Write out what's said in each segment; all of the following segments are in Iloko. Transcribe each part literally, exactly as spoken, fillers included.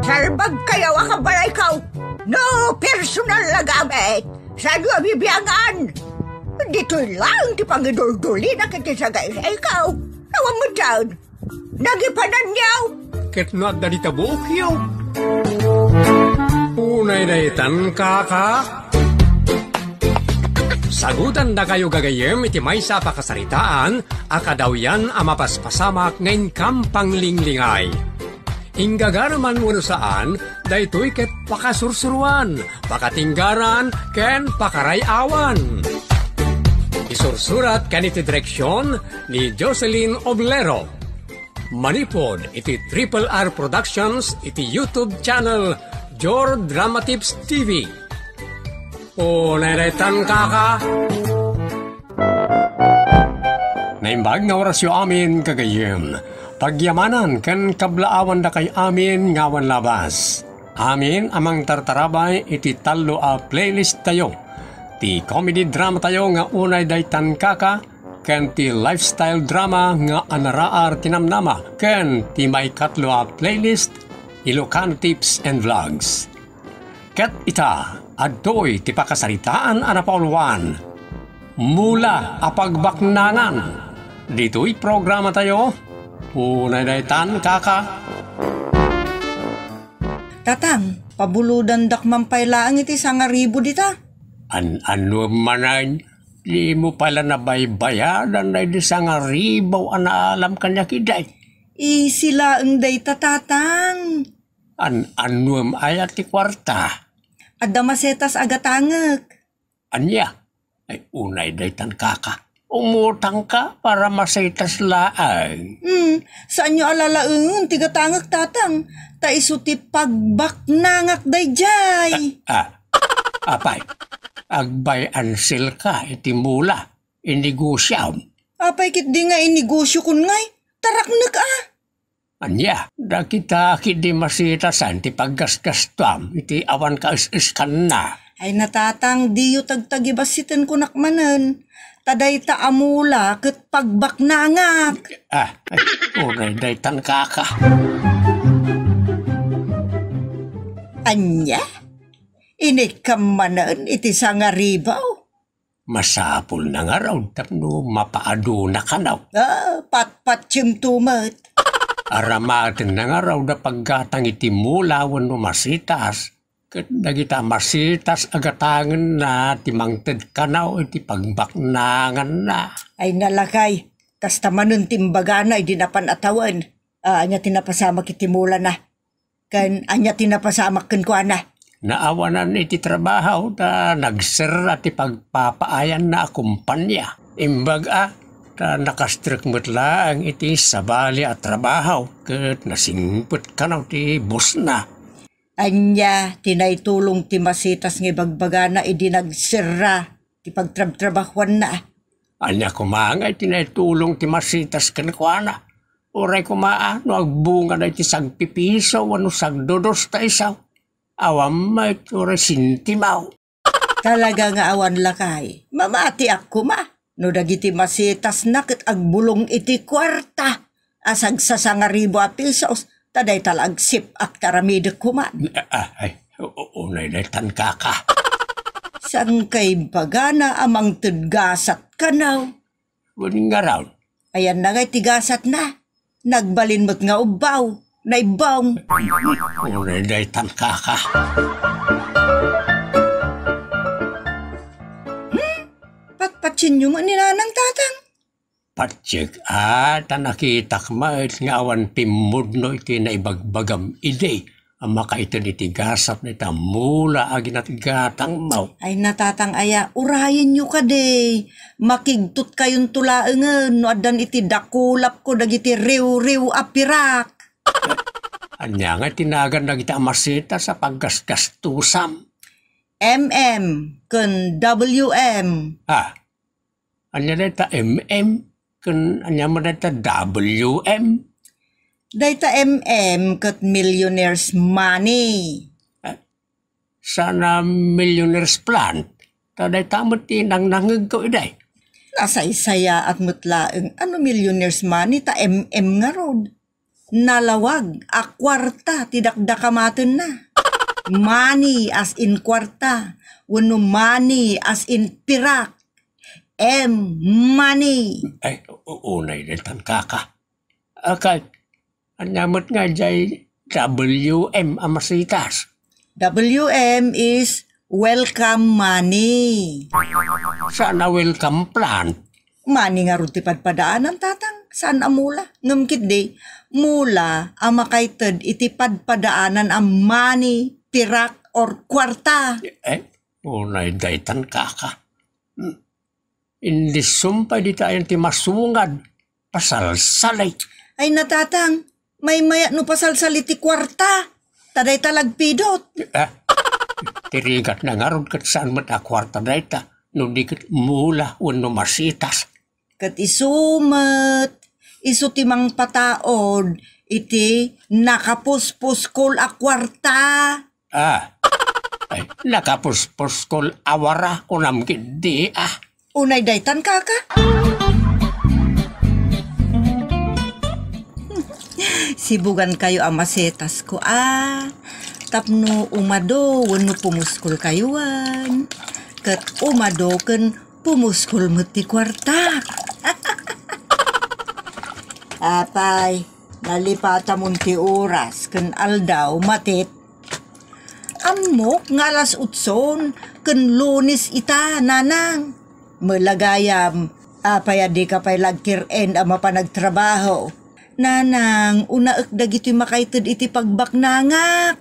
Salbagkayo a kabalayko. No personal a gamit, saanyo a bibiangan. Ditoy laeng ti pangiduldulina iti sagaysayko. Awan metten. Nagipananyo. Ket no adda dita buokyo. Unay daytan, kaka. Sagutandakayo gagayyem iti maysa a pakasaritaan a kadawyan a mapaspasamak nga inkam panglinglingay. Inggagara man wenno saan, daytoy ket pakasursuroan, pakatinggaran, ken pakaray-awan. Isursurat ken iti direksion ni Jocelyn Oblero. Manipud iti Triple R Productions iti YouTube channel Jor Drama Tips T V. Unay daytan, kaka. Naimbag nga orasyo amin, gagayyem. Pagyamanan ken kablaawandakay amin nga awan labas. Amin a mangtartarabay iti tallo a playlist tayo. Ti comedy drama tayo nga Unay Daytan, Kaka, ken ti lifestyle drama nga Anaraar ti Namnama, ken ti maikatlo a playlist, Ilocano Tips and Vlogs. Ket ita, adtoy ti pakasaritaan a napauluan. Mula a pagbaknangan. Ditoy programa tayo. Unay daytan, kaka. Tatang, pabulodandak man pay laeng iti sangaribu dita. An-, anno manen, di mo pala nabaybayadan daydi sangaribu a naalam kaniak iday? Isi laeng dayta, Tatang. An-, annuem aya ti kuarta? Adda masetas a gatangek. Ania? Ay, unay daytan, kaka. Umutangka para masetas laeng. Hmm, saanyo a lalaengen ti gatangek, Tatang. Ta isu ti pagbaknangak daydiay. Ah, ah. Apay, agbay-anselka iti mula, inegosiam. Apay ket di nga inegosiokon ngay, taraknek a. Ania, dagita ketdi masetasan ti paggasgastuam iti awan kaes-eskanna. Ay, natatang, diyo tagtagibassiten kunak manen. Ta dayta a mula ket pagbaknangak. Ah, ay, unay daytan, kaka. Ania? Inikkam manen iti sangaribu? Masapulna ngarud tapno mapaaduna kanaw. Ah, patpatiem to met. Aramatenna ngarud a paggatang iti mula wenno masetas, ket dagita masetas a gatangenna ti mangted kanaw iti pagbaknanganna. Ay, nalakay, kasta manen ti imbagana idi napan a tawen. Ah, ania ti napasamak iti mulana? Ken ania ti napasamak kenkuana? Naawanan iti trabaho ta nagserra ti pagpapaayanna a kompania. Imbag a, ta nakastrek met laeng iti sabali a trabaho ket nasingpet kanaw ti bosna. Ania ti naitulong ti masetas nga ibagbagana idi nagserra ti pagtrabtrabahuanna? Ania koma nga iti naitulong ti masetas kenkuana? Uray koma a no agbunga daydi sagpipiso wenno sagdudos ta iso. Awan met uray sentimo. Talaga nga awan, lakay. Mamatiak koma no dagiti masetasna ket agbulong iti kuarta a sagsasangaribu a pesos, ta dayta la agsip-ak ti aramidek koma. Ah, ay, u-, u-, unay daytan, kaka. Saan kay bagana a mangted gasat kanaw? Wen ngarud. Ayanna ngay ti gasatna. Nagbalin met nga ubbaw, naibbong. Unay daytan, kaka. Hmm? Patpatienyo met ni Nanang, Tatang? Patiek a, ta nakitak met nga awan pimmudno iti naibagbagam idi a makaited iti gasat dayta mula a ginatgatangmo. Ay, natatang aya, urayenyo kadi. Makigtotkayonto laengen no addan iti dakulapko dagiti riwriw a pirak. Ania nga ti nagan dagita a masetas a paggasgastusam? M M ken W M. Ah, ania dayta M M? Ken ania met dayta W M? Dayta M M ket millionaire's money. Ah, saan a millionaire's plant? Ta dayta met ti nangnangegko iday. Nasaysayaat met laeng a no millionaire's money ta M M ngarud. Nalawag a kuarta ti dakdakamatenna. Money as in kuarta, wenno money as in pirak. M, money. Ay, u-, unay daytan, kaka. Akay, ania met nga jay W M a masitas? W M is welcome money. Saan a welcome plant? Money ngarud ti padpadaanan, tatang. Saan a mula? Ngem ketdi, mula a makaited iti padpadaanan a money, pirak, or kuarta. Eh, unay daytan, kaka. Hmm. Indissum pay dita ayan ti masungad. Pasalsali. Ay, natatang, maymayat no pasalsali ti kuarta. Ta dayta lagpidot. Ah, ti rigatna ngarud ket saan met a kuarta dayta, no di ket mula wenno masitas. Ket isu met, isu ti mangpataod iti nakapuspuskol a kuarta. Ah. Ay, nakapuspuskol a wara, kunam ketdi, ah. Unay daytan, kaka. Sibugankayo a masetasko, ah. Tapno umado wenno pumuskolkayoan. Ket umado ken pumuskol met ti kuarta. Apay, nalipatamon ti oras ken aldaw, Matit. Ammok nga alas otson ken Lunes ita, nanang. Mela gayam, apay a dika pay la agkir-en a mapan agtrabaho? Nanang, unaek dagitoy makaited iti pagbaknangak.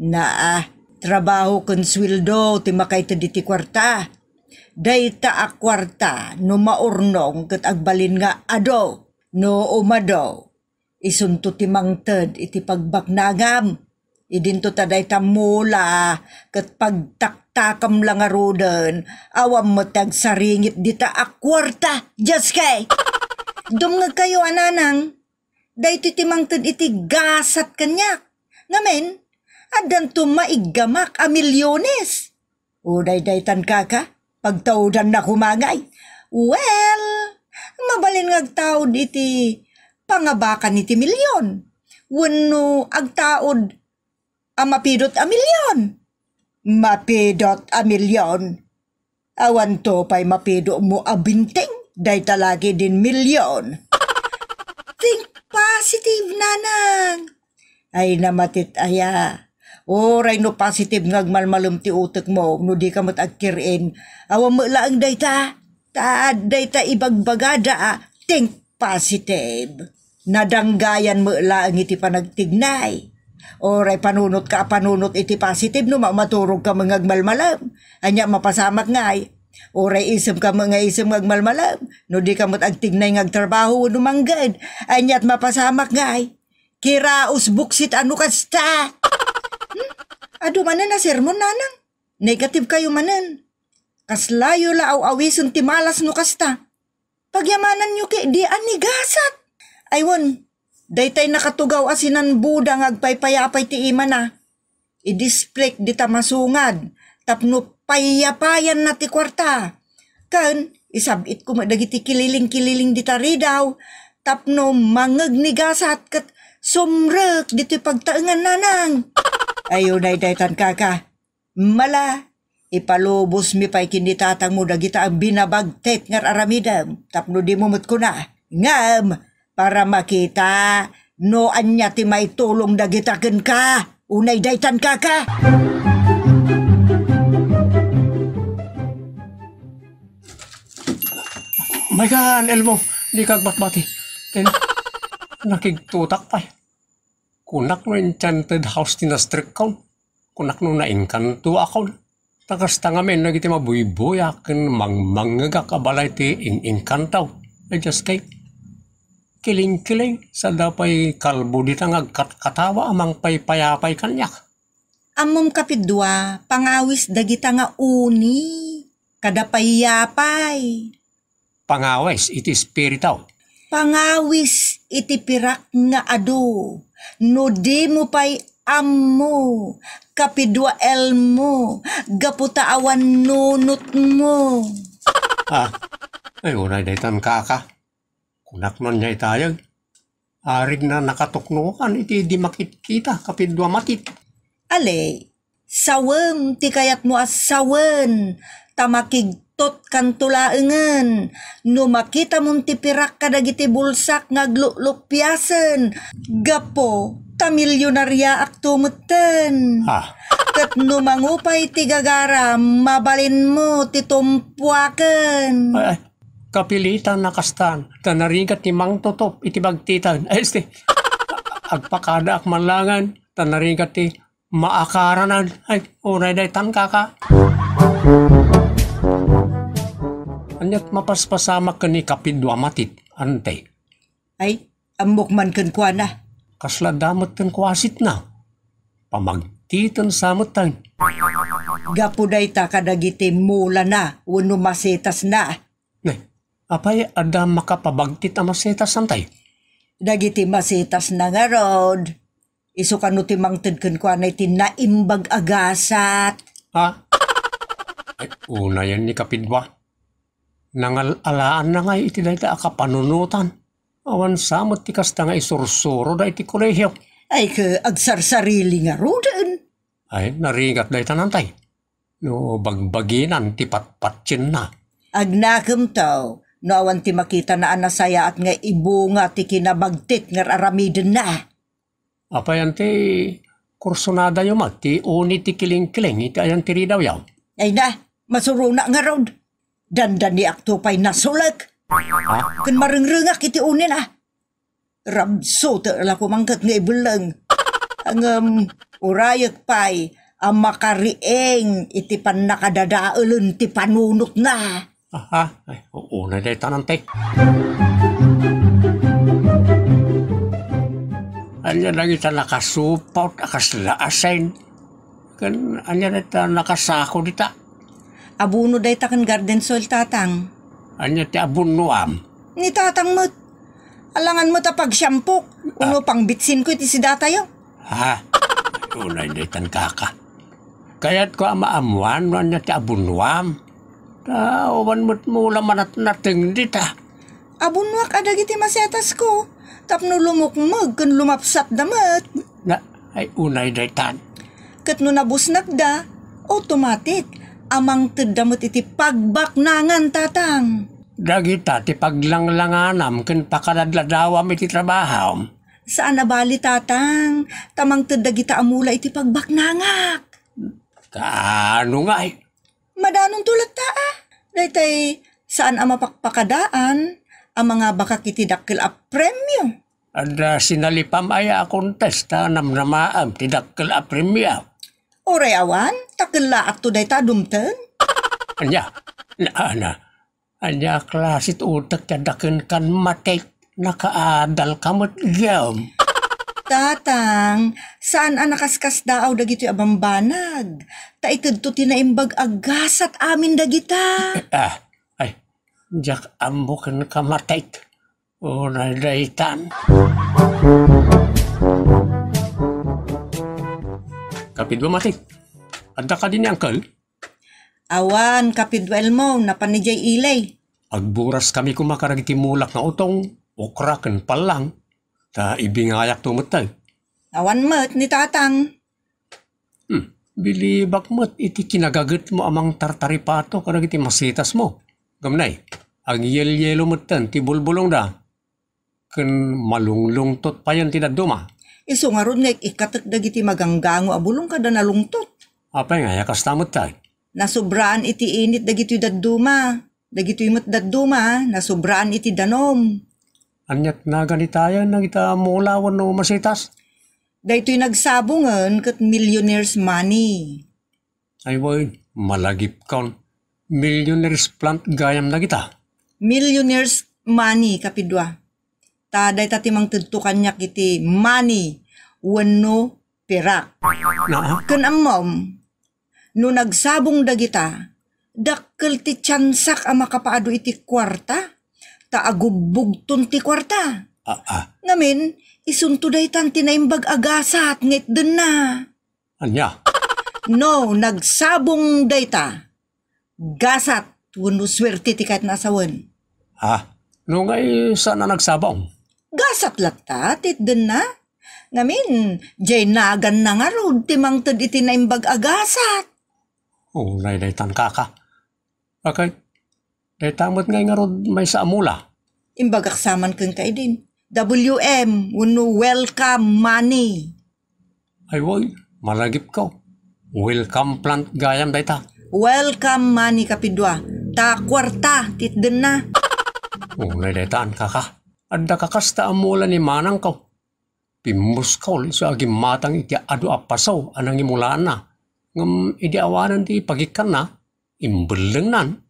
Naa, trabaho ken sueldo ti makaited iti kuarta. Dayta a kuarta no maurnong ket agbalin nga adu, no umadu, isunto ti mangted iti pagbaknangam. Idinto ta dayta mula ket pagtaktakam la ngaruden, awan met ti agsaringit dita a kuarta. Dios kay! Dumngegkayo a, nanang, daytoy ti mangted iti gasat kaniak. Ngamin, addanto maiggamak a milyones. O daydaytan, kaka, pagtaudanna koma ngay. Well, mabalin nga agtaud iti pangabakan iti milyon. Wenno agtaud a mapidot a milyon. Mapidot a milyon. Awanto pay mapidotmo a binting, dayta lagi din milyon. Think positive, nanang. Ay, namatit aya. Uray no positive nga agmalmalem ti utekmo, no dika met agkir-en, awan met laeng dayta. Ta dayta ibagbagada a think positive. Nadanggayan met laeng iti panagtignay. Uray panunotka a panunot iti positive no ma-, maturogka met nga agmalmalem. Ania mapasamak ngay? Uray isemka met nga isem nga agmalmalem. No dika met agtignay nga agtrabaho wenno mangged. Aniat mapasamak ngay? Kiraos buksit a no kasta. Hmm? Adu manen a sermon, nanang. Negative kayo manen. Kaslayo la aw-awisen ti malas no kasta. Pagyamananyo ketdi a ni gasat. Ay wen, daytay nakatugaw a sinan Buda nga agpaypayapay ti imana. I-display dita masungad tapno payyapayanna ti kuarta. Ken isab-itko met dagiti kililing-kililing dita ridaw tapno mangngeg ni gasat ket sumrek ditoy pagtaengan, nanang. Ay, unay daytan, kaka. Mala, ipalubosmi pay ken ni tatangmo dagita a binabagtek nga ar-aramidem tapno dimo met kuna. Ngem, para makita no ania ti maitulong dagita kenka, unay daytan, kaka. Maykan, Elmo, dika agbatbati. Ken, nakigtutak pay. Kunak no enchanted house ti nastrekkon. Kunak no naengkantoakon. Ta kasta ngamin dagiti mabuybuya ken mangmangngegak a balay ti in-inkanto. Ay, just kay kilingkiling, sada pay kalbo dita nga agkatkatawa a mangpaypayapay kaniak. Ammom, kapidua, pangawis dagita nga uni, kada payyapay. Pangawis iti espiritu. Pangawis iti pirak nga adu. No dimo pay ammo, kapidua Elmo, gapu ta awan nunotmo. Ah, ay, unay daytan, kaka. Kunak no ania itayeg. Arigna nakatuknokan iti di makitkita, kapidua Matit. Ale, sawem ti kayatmo a sawen, ta makigtotkanto laengen. No makitamon ti pirak kadagiti bulsak nga agluklukpiasen, gapu ta milionariaakto metten. Ah. Ket no mangupay ti gagaram, mabalinmo ti tumpuaken. Ay, ay, kapilitan a kastan, ta narigat ti mangtutop iti bagtitan. Ay, este, agpakadaak man laengen, ta narigat ti maakaranan. Ay, unay daytan, kaka. Aniat mapaspasamak ken ni kapidua Matit, ante? Ay, ammok man kenkuana. Kasla damet kenkuasitna. Pamagtiten sa metten. Gapu dayta kadagiti mulana wenno masetasna. Ne, apay adda makapabagtit a masetas, ante? Dagiti masetasna ngarud. Isu kano ti mangted kenkuana iti naimbag a gasat. Ha? Ay, unayen ni kapidua. Nangal-alaanna ngay iti dayta a kapanunotan. Awan sa met ti kasta nga isursuroda iti kolehio. Ay, ket agsarsarili ngaruden. Ay, narigat dayta, ante. No bagbaginan ti patpatienna. Agnakemto, no awan ti makitana a nasayaat nga ibunga ti kinabagtit nga ar-aramidenna. Apay, ante, kursunadayo met ti uni ti kilingkiling iti ayan ti ridawyo? Ay na, masurona ngarud. Dandaniakto pay nasulek. Ha? Ken marengrengak iti unina. Rabsutek la koma ket nga ibelleng. Ngem urayek pay a makariing iti pannakadadaelen ti panunotna. Aha, ay, unay daytan, ante. Ania dagita nakasupot a kasla asin? Ken ania dayta nakasako dita? Abono dayta ken garden soil, tatang. Ania ti abonoam? Ni tatang met. Alangan met a pagsiampok, uno pangbitsinko iti sidatayo. Ha? Unay daytan, kaka. Kayatko a maammuan no ania ti abonoam. Ta awan met mula manatnateng dita. Abonoak a dagiti masetasko, tapno lumukmeg ken lumapsatda met. Na, ay, unay daytan. Ket no nabusnakda, automatic a mangtedda met iti pagbaknangan, tatang. Dagita ti paglanglanganam ken pakadadladawam iti trabahom. Saan a bali, tatang, ta mangted dagita a mula iti pagbaknangak. Kaano ngay? Madanonto latta, a. Daytay saan a mapakpakadaan a mangabakak iti dakkel a premio. Adda sinalipam aya a contest ta namnamaem ti dakkel a premio? Uray awan, ta kellaakto dayta a dumteng. Ania? Na, na, Ania a klase ti utek ti adda kenkan, Matik? Nakaadalka met gayam. Tatang, saan a nakaskasdaaw dagitoy a bambanag. Ta itedto ti naimbag a gasat amin dagita. Ah, ay, diak ammo kenka, Matik. Unay daytan. Kapidua, Matik. Adda kadi ni Uncle? Awan, kapidua Elmo, napan idiay ili. Agburas kami koma kadagiti mulak nga utong, okra ken pallang, ta ibingayakto metten. Awan met ni tatang. Hmm, bilibak met iti kinagagetmo a mangtartaripato kadagiti masetasmo. Gamnay, agyelyelo metten ti bulbulongda. Ken malunglungtot payen ti dadduma. Isu ngarud nga ik-ikkatek dagiti maganggango a bulong kada nalungtot. Apay nga, ya kasta met tay? Nasubraan iti init dagitoy dadduma. Dagitoy met dadduma, nasubraan iti danum. Aniat naganitayen dagita mula wenno masetas? Daytoy nagsabongen ket millionaire's money. Ay wen, malagipkon. Millionaire's plant gayam dagita. Millionaire's money, kapidua. Ta dayta ti mangtedto kaniak iti money wenno pirak. Naa? Ken ammom, no nagsabong dagita, dakkel ti tiansak a makapaadu iti kuarta, ta agubbugton ti kuarta. Ah, ah. Ngamin, isunto daytan ti naimbag a gasat nga itdenna. Ania? No nagsabong dayta, gasat wenno suerte ti kayatna a sawen. Ha? No ngay saan a nagsabong? Gasat latta ti itdenna. Ngamin, diay naganna ngarud ti mangted iti naimbag a gasat. Unay daytan, kaka. Akat, dayta met ngay ngarud maysa a mula. Imbagak saman kenka idin. W M, wenno welcome money. Ay, way, malagipko. Welcome plant gayam dayta. Welcome money, kapidua. Ta kuarta ti itdenna. Unay daytan, kaka. Adda kakasta a mula ni manangko. Pimmuskol isu a gimmatang iti adu a pasaw a nangimulaanna. Ngem idi awanen ti pagikkanna, imbellengnan.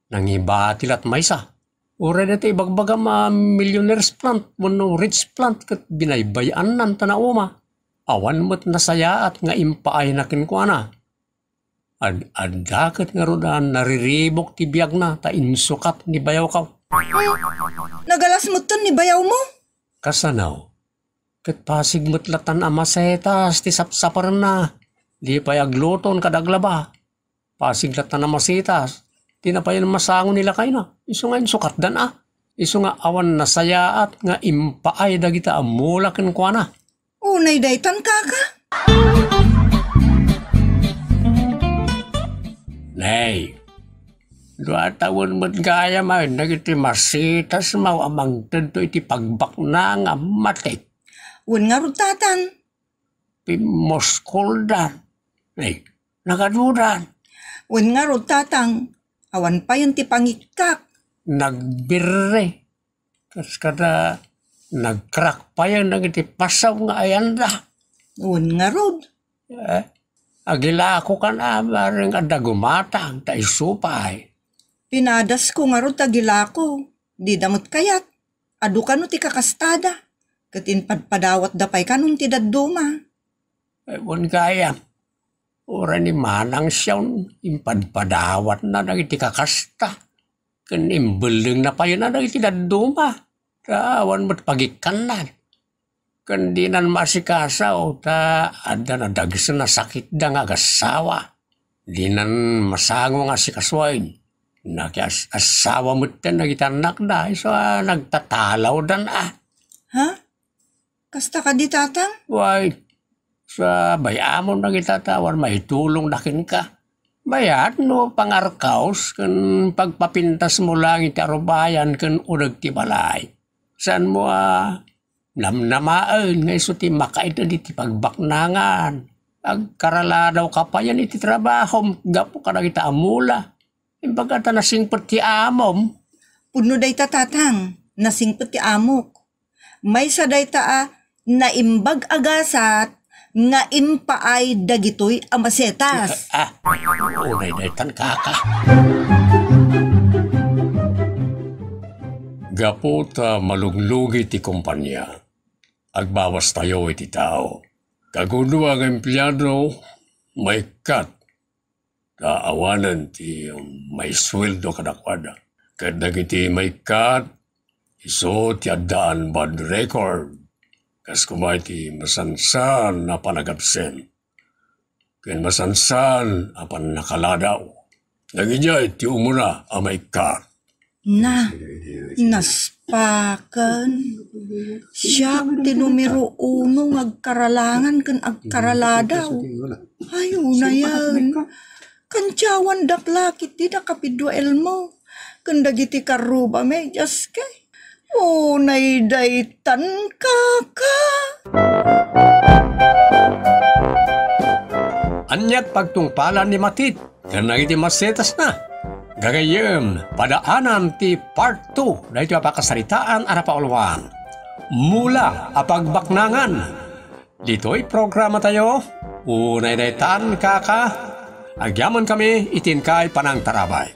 Nangibati lat maysa. Uray dayta ibagbagam a millionaire's plant wenno rich plant ket binaybay-annan ta nauma. Awan met nasayaat nga impaayna kenkuana. Ad-adda ket ngarud a nariribuk ti biagna ta insukat ni bayawko. Nagalas metten ni bayawmo? Kasano? Ket pasig met latan a masetas ti sapsaparenna. Di pay agluton kada aglaba. Pasig latan a masetas. Di na payen masango ni lakayna. Isu nga insukatdan a. Isu nga awan nasayaat nga impaay dagita a mula kenkuana. Unay daytan, kaka? Nay, dua tawen met gayam a dagiti masetasmo a mangtedto iti pagbaknangam, matik. Wen ngarud, tatang. Pimmuskoldan. Nay, nagadudan. Wen ngarud, tatang. Awan payen ti pangikkak. Nagbirre. Kas kada nagkrakpayan dagiti pasaw nga ayanda. Wen ngarud. Eh, agilakokan a bareng adda gumatang ta isu pay. Pinadasko ngarud ta agilako. Dida met kayat. Adu kano ti kakastada. Ket impadpadawatda pay kanon ti dadduma. Eh, wen gayam. Uray ni Manang Sion, impadpadawatna dagiti kakasta. Ken imbellengna payen a dagiti dadduma, ta awan met pagikkannan. Ken dinan maasikaso, ta adda nadagsen a sakitda nga agassawa. Dinan masango nga asikasoen. Nakias-assawa metten dagiti annakda, isu a nagtatalawdan a. Ha? Kasta kadi, tatang? Way, sa bay-amon dagita ta awan maitulongda kenka. Mayat no pangarkaos ken pagpapintasmo lang iti arubayan ken uneg ti balay. Saanmo a namnamaen nga isu ti makaitedda iti pagbaknangan? Agkaraladawka payen iti trabahom gapu kadagita a mula. Imbagka ta nasingpet ti amom. Pudno dayta, tatang. Nasingpet ti amok. Maysa dayta a naimbag a gasat nga impaay dagitoy a masetas. Ah, unay daytan, kaka. Gapu ta maluglugi ti kompania, agbabastayo iti tao. Kagudua nga empleado, maikkat ta awanen ti maisueldo kadakuada. Ket dagiti maikkat, isu ti addaan bad record, kas koma iti masansan a panagabsent, ken masansan a pannakaladaw. Dagidiay ti umuna a maikkat. Na, naspaken. Siak ti numero uno nga agkaralangan ken agkaraladaw. Ay, unayen. Kantiawandak la ketdi da kapidua Elmo. Ken dagiti karruba, medias ke. Unay daytan, kaka. Aniat pagtungpalan ni Matit ken dagiti masetasna. Gagayyem, padaanan ti part two daytoy a pakasaritaan a napauluan. Mula a pagbaknangan. Ditoy programa tayo, unay daytan, kaka, agyaman kami iti inkay panangtarabay.